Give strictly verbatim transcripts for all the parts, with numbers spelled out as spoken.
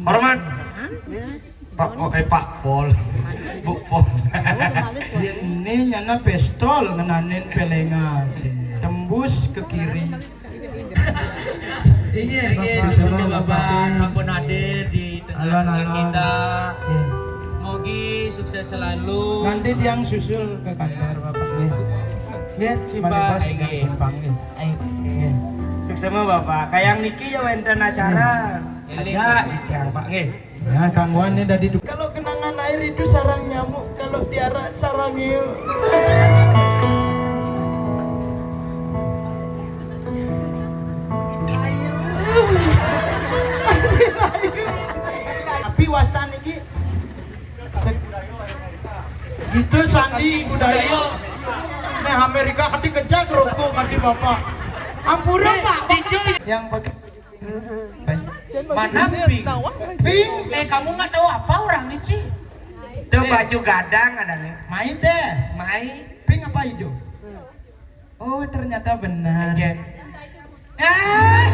Hormat. Pak Pol, eh, Pak Pol. Bu Pol. Ini nyana pistol ngenanin pelengan. Tembus ke kiri. Iya, iya, Bapak. Syukur Bapak sampun hadir di tengah-tengah kita. Iya. Mogi sukses selalu. Nanti tiang susul ke kantor Bapak. Iya. Iya, Pak, Bos, iya. Simpang, iya. Ayo. Iya. Sukses mah, Bapak. Kayang niki ya wénten acara. Iya. Aja, cicing, Pak, nggih. Nah, kanggoan nih tadi tuh. Kalau genangan air itu sarang nyamuk, kalau tiara sarang hiu. Tapi wastan iki se-, gitu sandi budaya. Nah, Amerika kati kejak rokok kati bapak. Ampura, Pak. Yang pakai Mana pink? Pink? Eh, kamu nggak tahu apa orang ini, Ci? Itu baju gadang adanya. Mai teh. Mai. Pink apa hijau? Oh, ternyata benar. Enggak. Ah!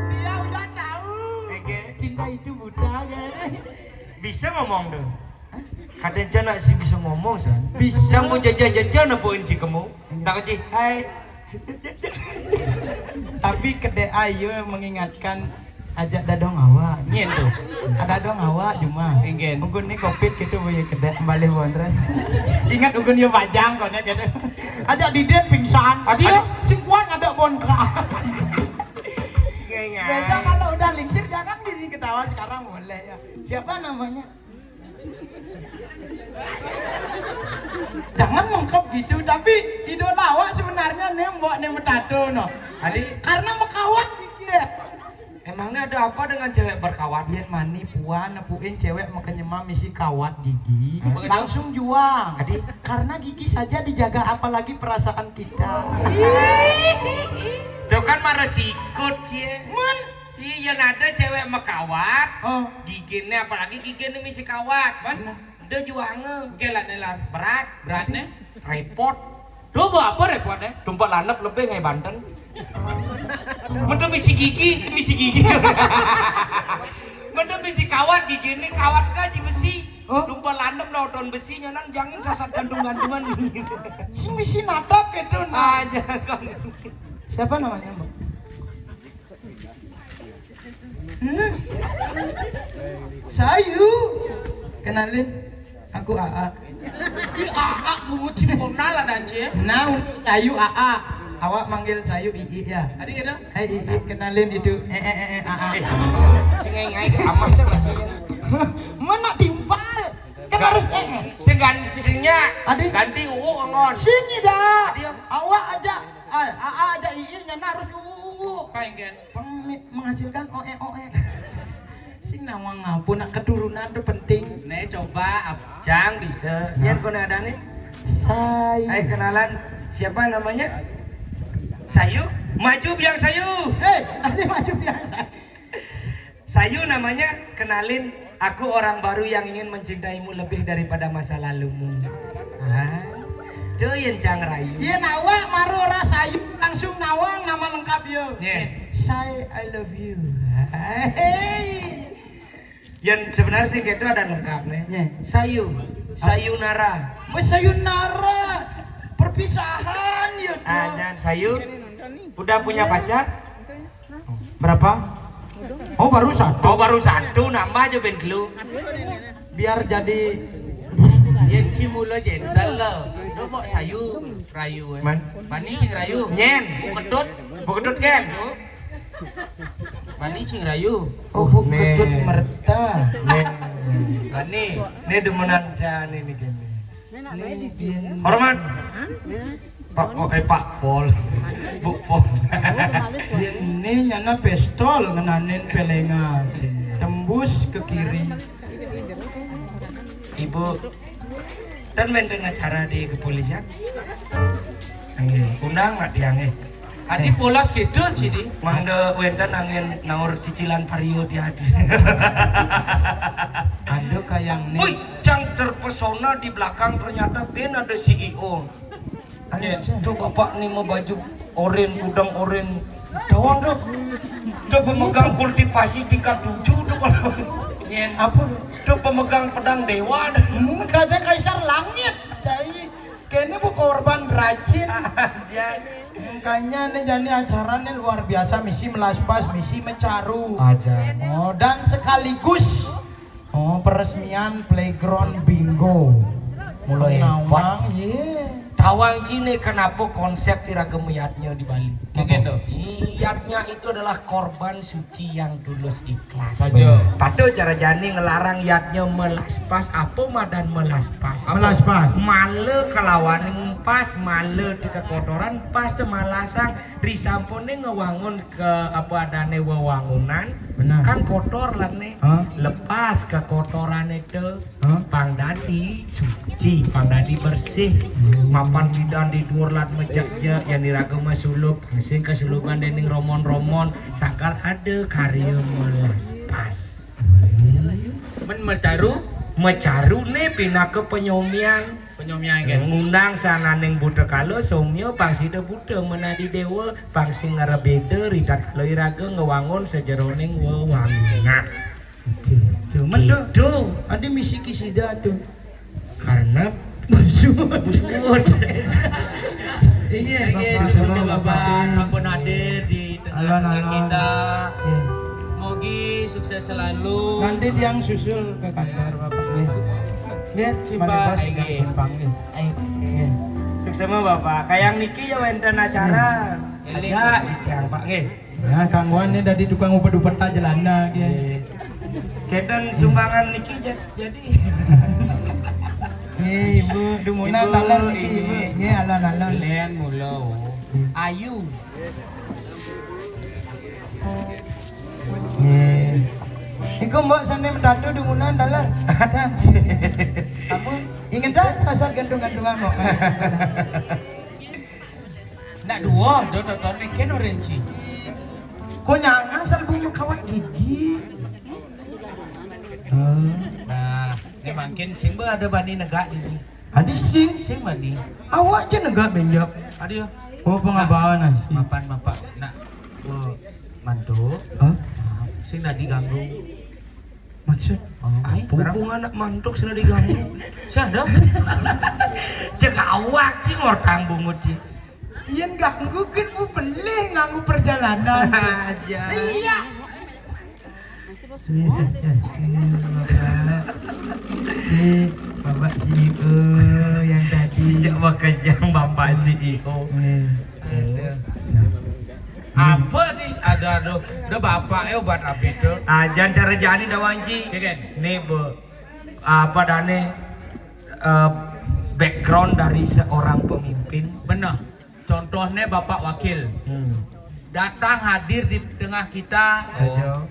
Dia udah tahu. Enggak. Cinta itu buta, kan? Bisa ngomong tuh. Kadang cana sih bisa ngomong, San. Bisa. Cang mau jajah-jajah nepuin si kamu. Enggak. Tak, Ci, hai. Tapi kedai ayo mengingatkan ajak dadong awak. Nyén tuh. Ada dong awak cuma. Enggak. Mungkin nih covid gitu, boy, kedai balik wondres. Ingat ugun yo bajang koné gitu. Ajak didit pingsan. Adio. Adio, sing kuat ada bonka. Besok kalau udah lingsir jangan gini ketawa, sekarang boleh ya. Siapa namanya? Jangan mengkep gitu, tapi idola awak sebenarnya nembok nih metato no. Adi. Karena mekawat dia. Emangnya ada apa dengan cewek berkawat? Yén mani puan nepuin cewek makan nyemam isi kawat gigi. Hah? Langsung juang. Adi. Karena gigi saja dijaga, apalagi perasaan kita. Tuh kan marah sikut, Cie. Men. Iya, ada cewek mekawat. Oh. Giginya, apalagi giginya misi kawat. Mana? Udah juange. Oke lah, Nelar. Berat. Beratnya? Repot. Duh, buat apa repotnya? Tumpek lanep lebih ngai Banten. Mending misi gigi, misi gigi. Mending misi kawat, gigi ini kawat kaji besi. Oh. Tumpek lanep lah, oton besinya, nang jangin sasat gantung-gantungan. Sing misi natap gitu, nah. Aja, kan. Siapa namanya, Mbak? Hmm? Sayu. Kenalin, aku Aa. Ih, Aa, bungut cimonal ada, Cie. Nah, Sayu Aa. Awak manggil Sayu Ii ya. Tadi ada? Hai Ii, kenalin itu. Eh, eh, eh, eh, Aa. Eh, si ngai-ngai ke amas, Cak, masih. Mana timpal? Kan harus eh, eh. Sing gan-, singnya. Adi. Ganti Uu engon. Sini dah. Adi, ya. Awak aja. Ay, Aa aja Ii nyana harus Uu. Penghasilkan oe oe. Sing nawang ngapun nak keturunan tuh penting. Nih, coba ap- Cang bisa. Nah. Biar kau ada nih. Sayu. Hai, kenalan. Siapa namanya? Sayu. Maju biang Sayu. Hei, ada maju biang Sayu. Sayu namanya, kenalin, aku orang baru yang ingin mencintaimu lebih daripada masa lalumu. Ah. Tuh yang Cang rayu. Iya, nawak maru ora Sayu, langsung nawang nama lengkap yo. Nyén. Say I love you. Hey. Yang sebenarnya sih gitu ada lengkap nih. Nyén. Sayu, sayonara. Mas sayonara. Perpisahan ya. Ah, jangan Sayu. Udah punya pacar? Berapa? Oh, baru satu. Oh, baru satu, nambah aja ben telu. Biar jadi. Yén si mula jentel lo. Lo mau Sayu rayu, eh. Man. Mani cing rayu. Nyén. Bu ketut. Bu ketut, Ken. Mani cing rayu. Oh, bu ketut merta. Nyén. Mani. Ini demenan Cang ini, Ken. Hormat. Pak Pol, eh, Pak Pol. Bu Pol. Ini nyana pistol ngenanin pelengan. Tembus ke kiri. Ibu, ten wénten acara di kepolisian? Nggih, undang nak tiang, nggih. Adi polos gitu, Cidi. Mangda wénten angin naur cicilan Vario di adi. Aduh, kayang nih. Wih, Cang terpesona di belakang, ternyata ben ada C E O. Ayo, Cang. Tuh bapak nih mau baju oren, udang oren. Daun tuh. Itu pemegang kultivasi tingkat tujuh tuh kalau. Nyén. Apa? Itu pemegang pedang dewa. Hmm, kata kaisar langit. Jadi, kene bu korban racun. Aja. Makanya nih jadi acara nih luar biasa, misi melaspas, misi mecaru. Aja. Oh, dan sekaligus, oh, peresmian playground bingo. Mulai hebat. Nawang, iya. Tawang Cine, kenapa konsep iraga meyatnya di Bali? Mungkin tuh. Yatnya itu adalah korban suci yang tulus ikhlas. Saja. Patuh cara jani ngelarang yatnya melaspas, apa madan melaspas? Melaspas. Mala kalawaning pas, mala di kekotoran, pas cemalasang, risampune ngewangun ke apa adane wewangunan, benar. Kan kotor lah nih. Hah? Lepas kekotoran itu. Hah? Pang dadi suci, pang dadi bersih. Hmm. Mapan pidan di dhuwur lan mejek-jek, yan iraga masulup, pang sing kasuluban dening romon-romon, sangkal ada karya melaspas. Men mecaru? Mecaru ne pinaka penyomian. Penyomian, kan? Ngundang sananing buta kala somya, pang sida buta menadi dewa, pang sing ngerebeda ritat kala iraga ngewangun sejeroning wewangunan. Oke. Cuman tuh, gitu. Ada misi kisida tuh. Karena busur. Busur. Iya, iya, Bapak. Sama Bapak Bupati. Sampun hadir di tengah-tengah kita. Iya. Mogi sukses selalu. Nanti tiang susul ke kantor Bapak. Iya. Iya, Pak, Simpang, iya. Iya. Suksema Bapak. Kayang niki ya wenten acara. Hmm. Aja, cicang, Pak, nggih. Nah, kanggoan nih dari tukang upet-upet aja landa, gitu. Nggih. Kenten sumbangan niki ja-, jadi. Nggih, Ibu, dumunan taler niki, Ibu. Nggih, alon-alon. Len mula. Ayu. Nggih. Iku mbok sane metatu dumunan taler. Apa? Inget tak sasar gantung-gantungan kok. Nak dua, do tonton mikir orange. Kok nyang asal bunyi kawan gigi. Hmm. Nah, ini mungkin sing ada bani negak ini. Adi sing, sing bani. Awak aja negak benjak. Aduh. Oh, pengabahan nasi. Mapan bapak nak, oh, mantu. Hah? Nah, sing dah diganggu. Maksud? Oh, ai, pupung anak mantuk sudah diganggu. Siapa? Cek awak sih ngortang bungut sih. Yen ganggu kan bu pelih nganggu perjalanan. Aja. Iya. Ini sukses. Ini Bapak. Ini Bapak C E O yang tadi. Sejak bekerja Bapak C E O. Nih. Aduh. Nah. Apa nih? Aduh, aduh. Udah bapak ya obat apa itu? Ah, jangan cara jani dah, Wanci. Iya, kan? Nih, Bu. Apa dane, eh, background dari seorang pemimpin? Benar. Contohnya Bapak Wakil. Hmm. Datang hadir di tengah kita. Saja.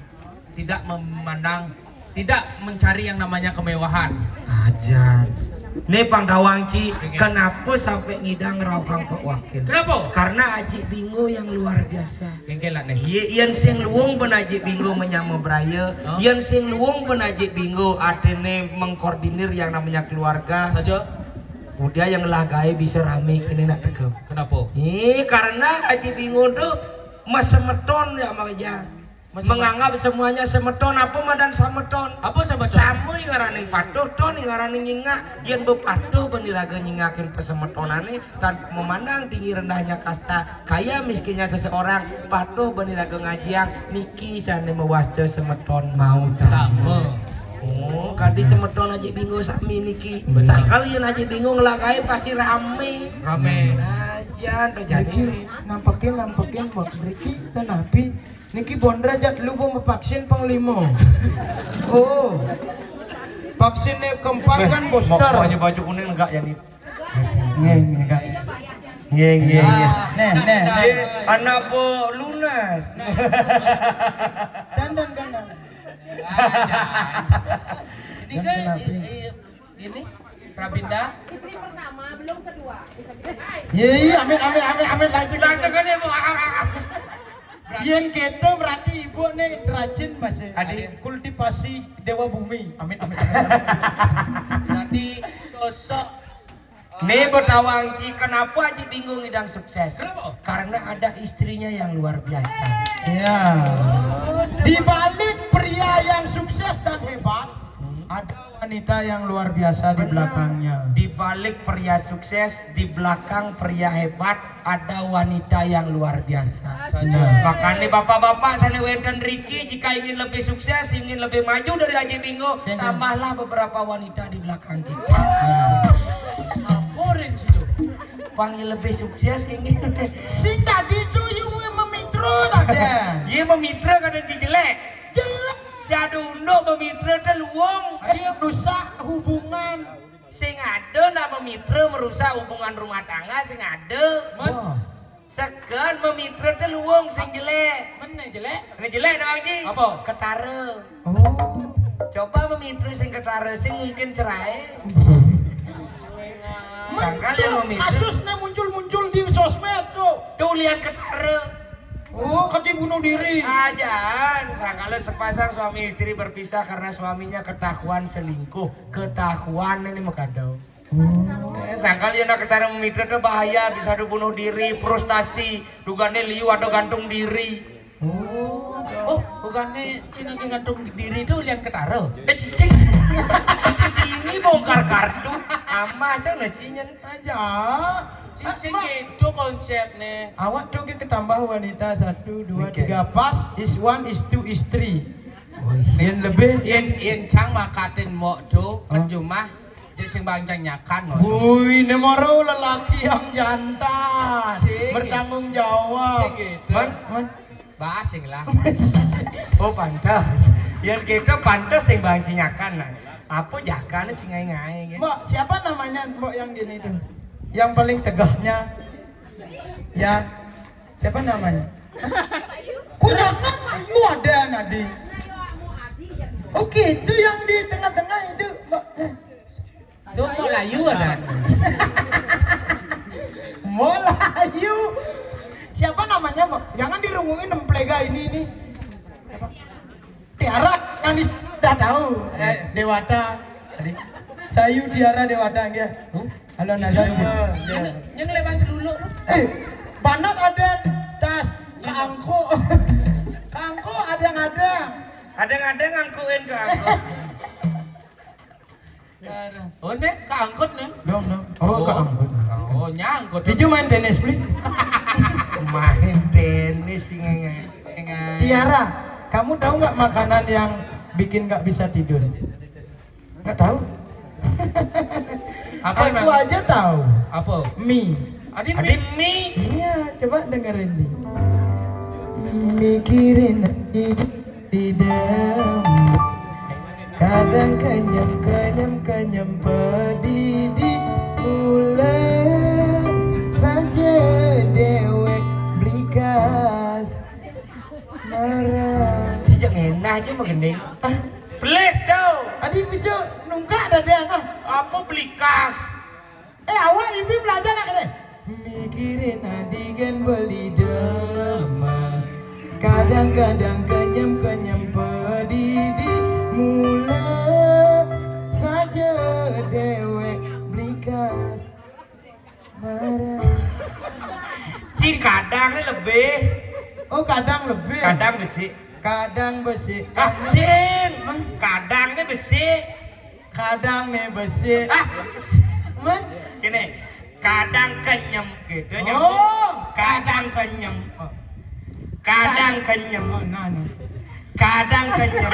Tidak memandang, tidak mencari yang namanya kemewahan. Ajan. Nih Pang Dawang Ci, oke, kenapa sampai ngidang rauh Pang Pak Wakil? Kenapa? Karena Aji Bingo yang luar biasa. Kengkelan nih. Ye, yen sing luwung ben Aji Bingo menyama braya, oh, yen sing luwung ben Aji Bingo atene mengkoordinir yang namanya keluarga. Saja. Udah yang lah gawe bisa rame kene nak teka. Kenapa? Eh, karena Aji Bingo tuh mas semeton ya, Mak Jan. Mas semeton. Menganggap semuanya semeton, apa madan semeton? Apa semeton? Sama ngaraning patuh, to ngaraning nyingak. Yen bepatuh ben iraga nyingakin pesemetonane tanpa memandang tinggi rendahnya kasta, kaya miskinnya seseorang, patuh ben iraga ngajiang niki sane mewasta semeton mau tama. Tama. Oh, kadi semeton Aji Bingo sami niki. Benar. Sangkal yen Aji Bingo nglagae pasti rame. Rame. Nah, jan terjadi. Niki nampekin, nampekin, Mbak. Niki tenapi. Niki Bondra jat lu mau vaksin panglima. Oh. Vaksinnya keempat kan booster. Mau, mau baju kuning enggak ya nih? Nggih, nggih, Kak. Nggih, nggih, nggih. Nah, nah, nah. Nggih, anak po lunas. Dandan, dandan. Ini kan, i-, i-, ini, Prabinda. Istri pertama, belum kedua. Iya, iya, amin, amin, amin, amin, langsung. Langsung aja, Bu. Ah, ah, ah. Yen keto berarti ibu nih rajin masih. Adik. Kultivasi Dewa Bumi. Amin, amin, amin. Berarti sosok, Nih, Betawang Ci, kenapa Aji Bingo ngidang sukses? Kenapa? Karena ada istrinya yang luar biasa. Ya. Di balik pria yang sukses dan hebat, ada wanita yang luar biasa di belakangnya. Di balik pria sukses, di belakang pria hebat, ada wanita yang luar biasa. Benar. Makanya bapak-bapak sana wenten riki, jika ingin lebih sukses, ingin lebih maju dari Aji Bingo, tambahlah beberapa wanita di belakang kita. Ampun, Cino. Panggil lebih sukses kayak gini. Sing tadi tuh you memitra tadi. Iya, memitra kadang si jelek. Jelek. Si ada unduk memitra teh luwung. Dia rusak hubungan. Sing ada nak memitra merusak hubungan rumah tangga, sing ada. Wah. Segan memitra teh luwung sing jelek. Mana jelek? Ini jelek dong, Ji. Apa? Ketara. Oh. Coba memitra sing ketara, sing mungkin cerai. Sangkal yang memitra. Kasusnya muncul-muncul di sosmed tuh. Tuh lihat ketara. Oh, katanya bunuh diri. Ajaan, sangkal sepasang suami istri berpisah karena suaminya ketahuan selingkuh. Ketahuan ini mah kadau. Eh, sangkal ya nak ketara memitra tuh bahaya, bisa ada bunuh diri, frustasi, dugane liu ada gantung diri. Oh, oh, bukannya Cina gantung diri itu lian ketara? Eh, cicing. Ini bongkar kartu, ama aja nasinya. Aja. Cicing itu konsepnya. Awak tuh ke ketambah wanita satu, dua, tiga, pas, is one, is two, is three. Yang lebih, yang, yang cang makatin mok tuh, percuma. Cek sing bangcang nyakan, no. Wih, ini maro lelaki yang jantan, bertanggung jawab. Sing gitu. Man, man. Bahas sing lah. Oh, pantas. Yang kita pantas sing bangcang nyakan, nah. Apa jakan sing ngai-ngai, gitu. Mbok, siapa namanya Mbok yang gini tuh? Yang paling tegahnya? Ya. Siapa namanya? Hah? Kok nyakan? Lu ada, Nadi. Oke, itu yang di tengah-tengah itu, Mbok. Tuh, Mbok Layu ada. Mbok Layu. Siapa namanya, Mbok? Jangan dirunguin emplega ini, ini. Tiara, kami sudah tahu. Eh. Dewata. Sayu Tiara Dewata, nggih. Halo, Nada. Yang, yang lebar dulu. Eh, Banat ada tas. Kangko. Kangko ada-ada. Ada-ada ngangkuin ke aku. Oh, nek keangkut nih. Dong, dong. Oh, keangkut. Oh, nyangkut. Did you main tennis, please? Main tenis sih, ngengen. Tiara, kamu tahu nggak makanan yang bikin nggak bisa tidur? Nggak tahu. Apa? Aku emang aja tahu. Apa? Mie. Adi mie. Iya, coba dengerin nih. Mikirin hidup di dalam. Kadang kenyem, kenyem, kenyem, pedih di mula saja dewek belikas marah. Sejak ngena aja mah gending. Ah. Belih tau. Adi bisa nungkak dada, nah. Apa belikas? Eh, awak ini belajar nak kene. Mikirin adigan beli dama. Kadang-kadang kenyem-kenyem pedidi mula saja dewek belikas marah. Cing kadang ni lebih. Oh, kadang lebih. Kadang besi. Kadang besi. Ah, sing. Kadang ni besi. Kadang nih besi. Ah, men. Gini, kadang kenyem gitu nyambung. Oh. Kadang kenyem. Kadang kenyem. Oh, nah, nah. Kadang kenyem.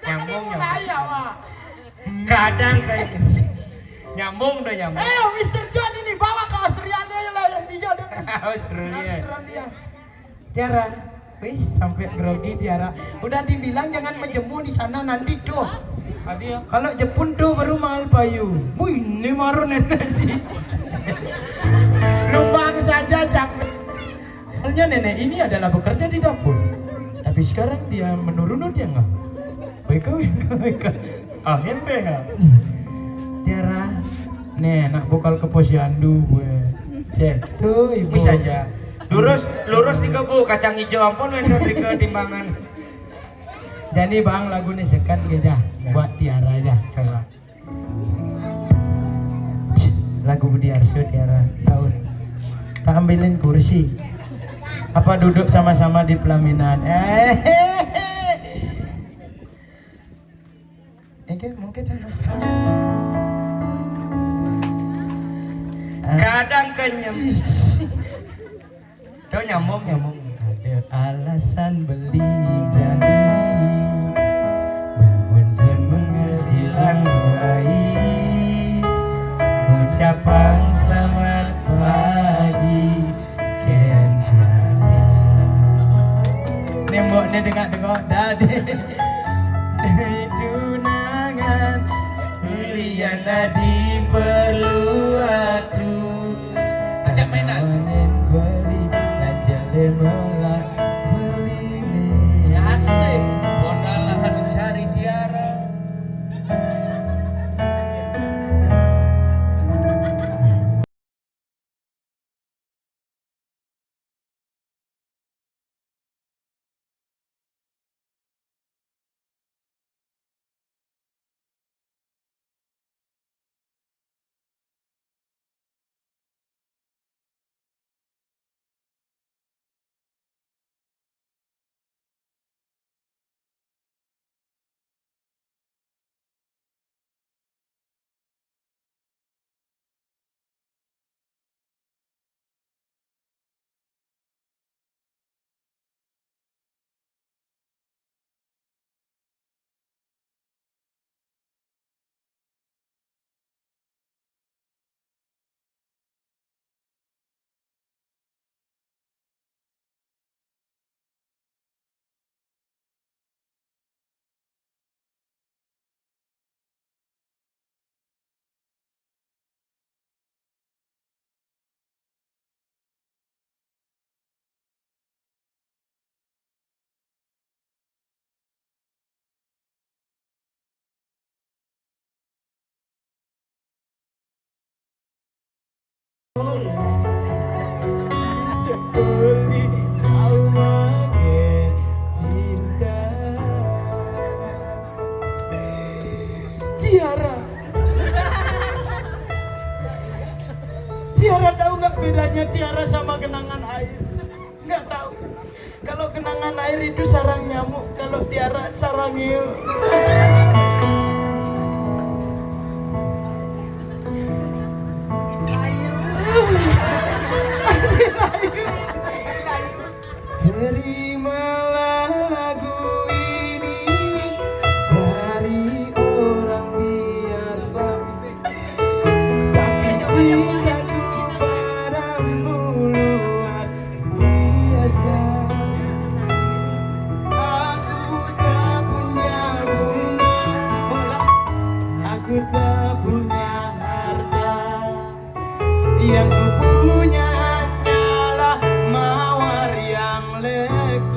Nyambung, nyambung. Kadang kenyem. Nyambung udah nyambung. Halo, Mister John ini bawa ke Australia lah yang tiga deh. Australia. Australia. Tiara, wih, sampai grogi Tiara. Udah dibilang jangan menjemur di sana nanti tuh. Adi ya. Kalau Jepun tuh baru mahal payu. Wih, ini maru nenek sih. Lubang saja capek. Soalnya nenek ini adalah bekerja di dapur. Tapi sekarang dia menurun dia nggak. Baik kau, baik kau. Ah, ente ya. Tiara, nih, nak vokal ke posyandu gue. Cek. Tuh, ibu. Bisa aja. Lurus, lurus tiga bu, kacang hijau ampun, wendor tiga timbangan. Jadi bang, lagu nih sekat aja, buat Tiara aja. Coba. Budi Arsyo, Tiara, tahu. Tak ambilin kursi. Apa duduk sama-sama di pelaminan? Eh. Oke, mungkin. Kadang kenyem. Tuh, nyambung, nyambung. Ada alasan beli jadi. Bangun semenjak hilang wai. Ucapan selamat pagi. Ken ada. Nemboknya dengak-dengok tadi. Dari tunangan. Belian tadi perlu waktu. Ajak mainan. Main beli, belajar melah, beli. Asik. Modal akan mencari Tiara. Seperti trauma ke cinta. Tiara. Tiara tahu nggak bedanya Tiara sama genangan air? Nggak tahu. Kalau genangan air itu sarang nyamuk, kalau Tiara sarang hiu. Terimalah lagu ini dari orang biasa. Tapi cintaku padamu luar biasa. Aku tak punya bunga, aku tak punya harta. Yang ku punya hanyalah mawar yang leka.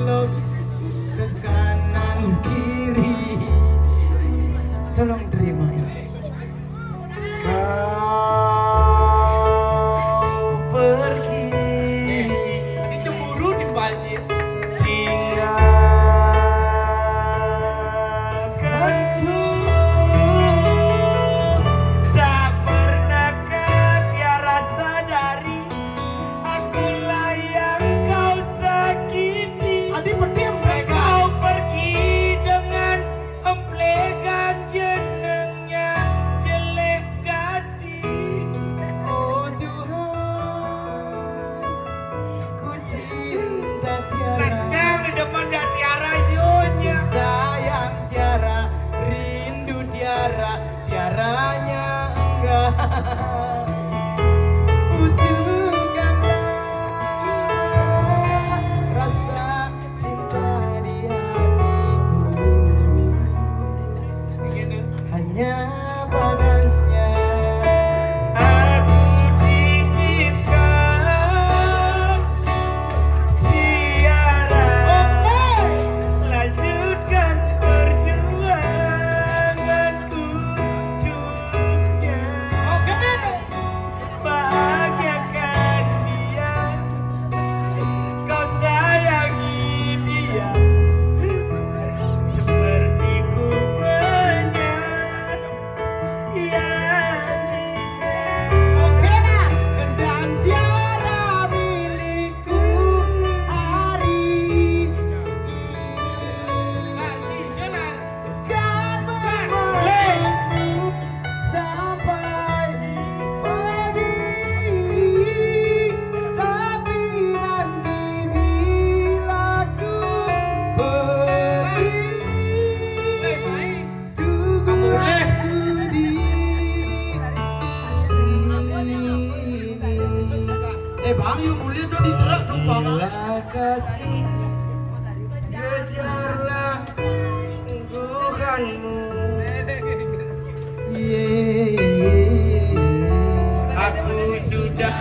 Aku sudah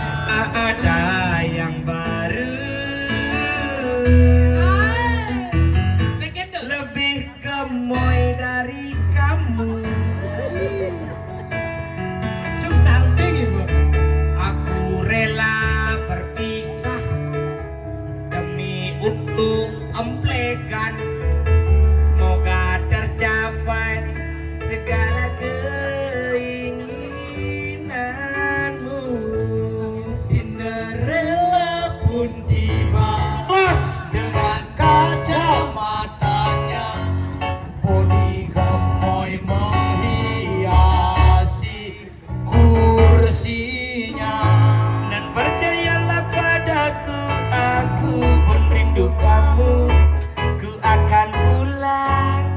ada yang baru. Lebih gemoy dari kamu. Langsung santing, Ibu. Aku rela berpisah demi untuk emplekan. Semoga tercapai segala keinginanmu. Cinderella pun tiba. Los. Dengan kacamatanya, body gemoy menghiasi kursinya. Dan percayalah padaku, aku pun rindu kamu. Ku akan pulang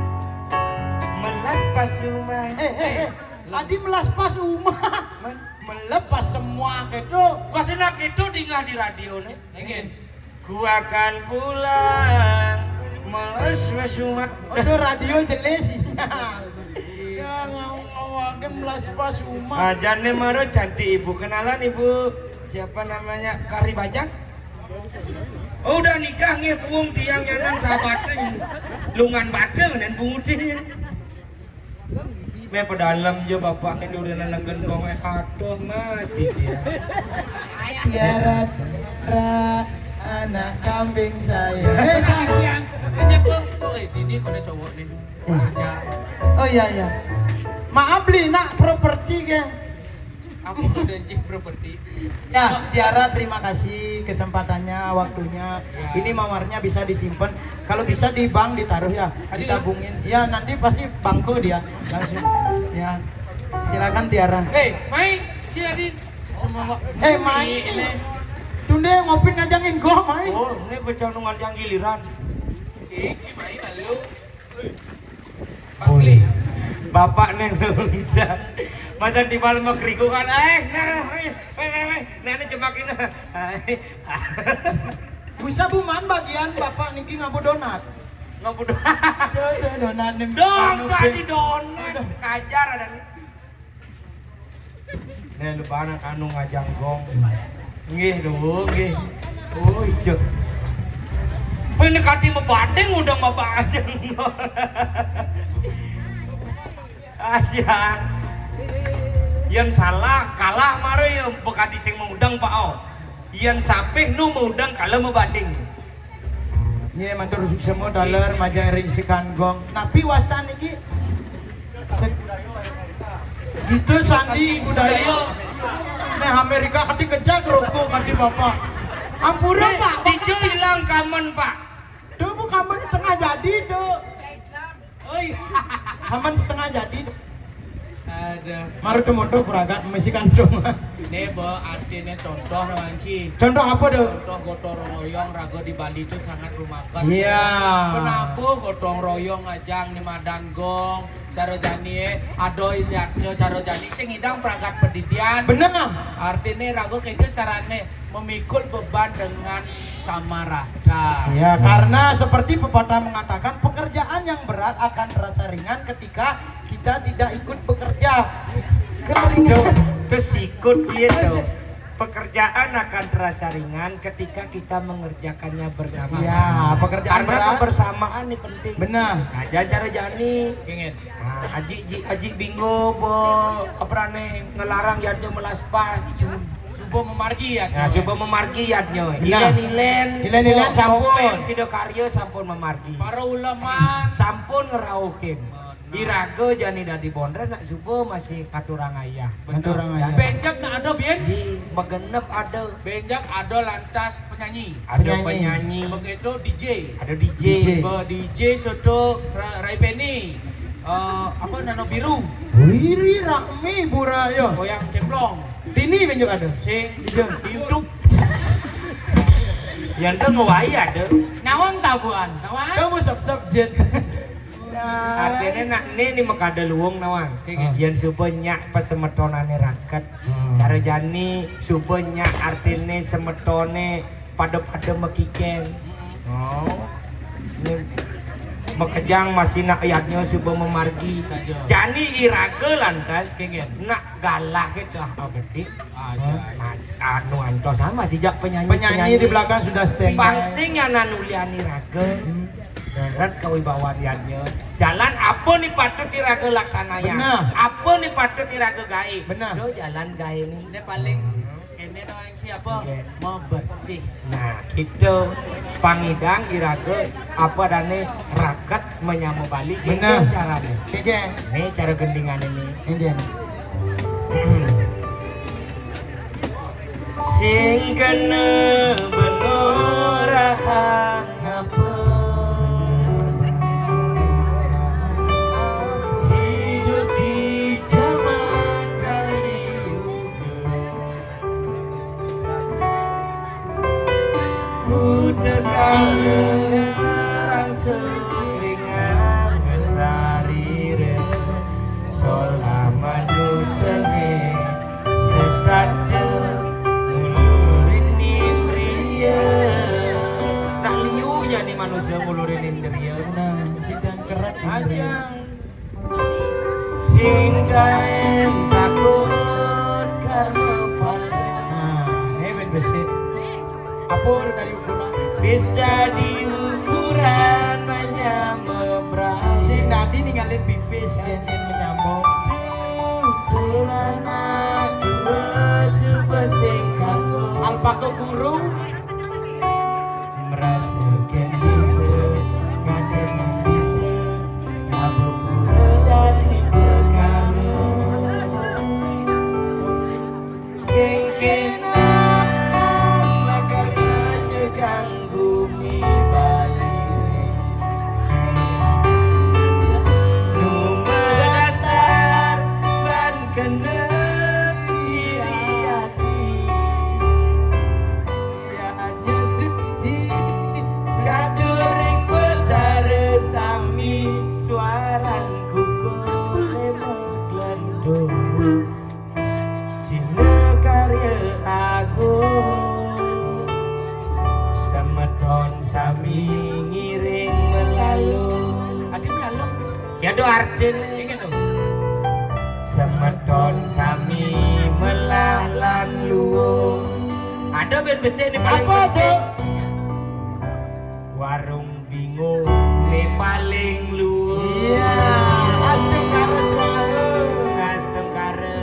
melas pas rumah. Eh, eh, eh. Tadi melas pas rumah. Melepas semua gitu. Gua senang gitu dingah di radio nih. Nggih. Ku akan pulang melas pas rumah. Aduh, radio jelek sinyal. Ya, ngawang-ngawang melas pas rumah. Ajane maro cantik ibu. Kenalan ibu. Siapa namanya? Kari Bajang? Oh, udah nikah nggih, puung tiang nyanan sahabaten. Lungan badeng dan bungudin. Me pedalem jo bapak itu udah neken kong, eh, aduh mas, dia. Tiara, Tiara, anak kambing saya. Eh, sayang. Ini apa? Oh, eh, ini kena cowok nih. Eh. Aja. Oh iya, iya. Maaf, beli nak properti ke? Aku udah chief properti. Ya, Tiara, terima kasih kesempatannya, waktunya. Ya. Ini mawarnya bisa disimpan. Kalau bisa di bank ditaruh ya, ditabungin. Ya, nanti pasti bangku dia langsung. Ya. Silakan Tiara. Hei, Mai, Ciari, semua. Eh, Mai. Ini. Tunde ngopi ngajangin gua, Mai. Oh, ini bocah nu ngajang giliran. Si Cimai malu. Boleh. Bapak neng bisa. Masa di malam mau keriku kan? Eh, nah, nah, eh, eh, eh, eh, nah, ini jemakin. Eh. Bisa buman bagian bapak niki ngabu donat. Ngabu donat. Aduh, aduh, donat nih. Dong, anu, tadi donat. Aduh. Kajar ada nih. Nek lebana kanu ngajang gong. Nggih, lho, nggih. Oh, ijo. Pene kati mebanding udah mabak aja. Aja. Yen salah, kalah mare ya bekati sing mengudang, Pak, oh. Yen sapih nu mengudang kalau mebanding. Nggih, matur suksma taler majeng ring sekanggung. Napi wastan niki? Se-, gitu, sandi budaya. Nah, Amerika kati kejak rokok kati bapak. Ampura, Pak, bapak. Ijo hilang kamen, Pak. Tuh, bu, kamen setengah jadi, tuh. Oi. Kamen setengah jadi. Aduh. Maru temoto pragat misi kantung. Ini, Bo, artinya contoh, Wanci. Contoh apa, tuh? Contoh gotong royong raga di Bali itu sangat rumaken. Iya. Kenapa gotong royong ngajang ni madan gong? Cara jani, eh, ada yadnya cara jani sing ngidang pragat pedidian. Bener. Artinya raga kayak carane memikul beban dengan sama rata. Ya, karena seperti pepatah mengatakan, pekerjaan yang berat akan terasa ringan ketika kita tidak ikut bekerja. Kan ringan. Duh, terus ikut, cie, tuh. Pekerjaan akan terasa ringan ketika kita mengerjakannya bersama-sama. Ya, pekerjaan berat. Karena kebersamaan nih penting. Benar. Nah, jangan cara jani. Pengen. Nah, Aji, Ji, Aji Bingo, bo, apa rane, ngelarang yadnya melas pas. Subuh memargi yadnya. Nah, subuh memargi yadnya. Nah. Ilen-ilen. Ilen-ilen, oh, sampun. Kopeng Sidokarya sampun memargi. Para ulama. Sampun ngerauhin. Nah. Iraga jani dadi bondres nak subuh masih ngaturang ayah. Bener. Ngaturang ayah. Benjak nak ada, Bien? Di, megenep ada. Benjak ada lantas penyanyi. Ada penyanyi. Penyanyi. Begitu D J. Ada D J. D J. Be-, D J soto ra-, Rai Penny. Eh, apa, Nano Biru. Wiri rame pura ya. Goyang cemplong. Dini benjak ada. Sing. Iya. Di YouTube. Yang tu ngawai ada. Nawang tabuan. Nawang. Kamu sep-sep jet. Artinya nak ni, ni makada luung nawang. Kayak gini. Yang suba nyak pasemetonane raket. Hmm. Cara jani suba nyak artine semetone pada-pada mekiken. Mm-mm. Oh. Ini Makejang masih nak yadnya suba mamargi. Jani iraga lantas nak galah kita gedé. Mas anu antos sama sijak penyanyi, penyanyi di belakang sudah standby. Pang sing nyanan ulian iraga. Deret kawibawan yadnya. Jalan apa ni patut iraga laksanayang? Benar. Apa ni patut iraga gaé? Benar. Do jalan gaé ni. Ini paling ini no yang siapa? Mabersih. Nah, kita pangidang iraga apa dane raket menyama Bali. Benar. Carane. Ini cara gendingan ini. Sing kena benorahan apa? Hidup di zaman Kali Yuga. Ku tekan lengan rangsuk ringan sarira. Solah manusane setata ngulurin indria. Nak liu ya ni manusia ngulurin indria. Nah, sidan keret. Ajang sing kaen takut karma pala. Nah, ini ben besit. Apa dari ukuran? Pis dadi ukuran manyama brai. Sing dadi ninggalin pipis, dia sing menyambung. Tutur anak dua suba sing kanggo. Alpaka guru. Merasa ken bisa, ngadeg nang bisa, apa pura dadi perkara. Kengkenan lakar ngejegang gumi Bali. Nu madasar ban kena iri ati. Yadnya suci, katur ring Betara sami, suaran kukule maklentu. Cina karya agung, semeton sami ngiring melalung. Adi melalung. Ya do artine. Semeton sami melah lan luung. Ada ben besik ni paling apa penting. Tuh? Warung bingung ni paling luung. Iya, astungkara swaha. Astungkara.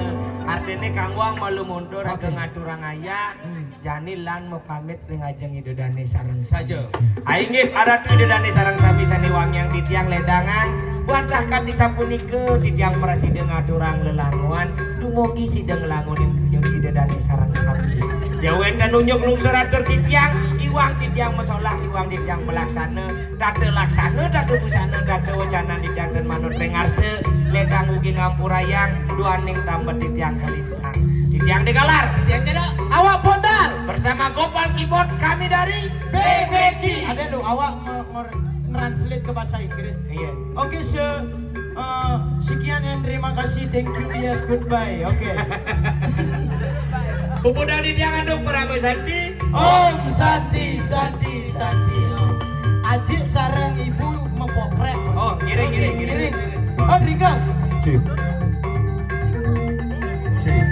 Artine kang wong malu mundur. Oke. Ngaturang ayah. Hmm. Jani lan mapamit ring ajeng Ida Dane sareng saja. Inggih, Ratu Ida Dane sareng sami sane wangiang titiang ledangan. Wantah kanti sapunika titiang prasida ngaturang lelanguan dumugi sida nglangunin Ida Dane sareng sami. Ya wenten unjuk lungsur atur titiang, iwang titiang masolah, iwang titiang malaksana, tata laksana, tata busana, tata wacana titiang ten manut ring arsa, ledang ugi ngampurayang duaning tambet titiang kalintang. Titiang Degalar. Titiang Cedok. Awak Pondal. Bersama Gopal Keyboard, kami dari B B Q. Ada lu, awak nge-, nge-, translate ke bahasa Inggris. Iya. Oke, se-, eh, sekian and terima kasih. Thank you, yes, goodbye. Oke. Pupudal titiang antuk Parama Santi. Om Santi, Santi, Santi. Ajik sareng ibu mepokrek. Oh, ngiring, ngiring, ngiring. Oh, ringkang. Cik. Cik.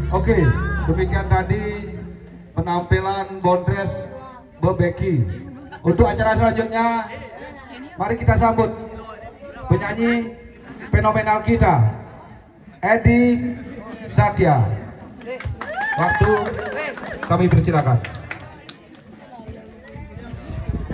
Oke, demikian tadi penampilan Bondres Bebeki. Untuk acara selanjutnya, mari kita sambut penyanyi fenomenal kita, Edi Satya. Waktu kami persilakan.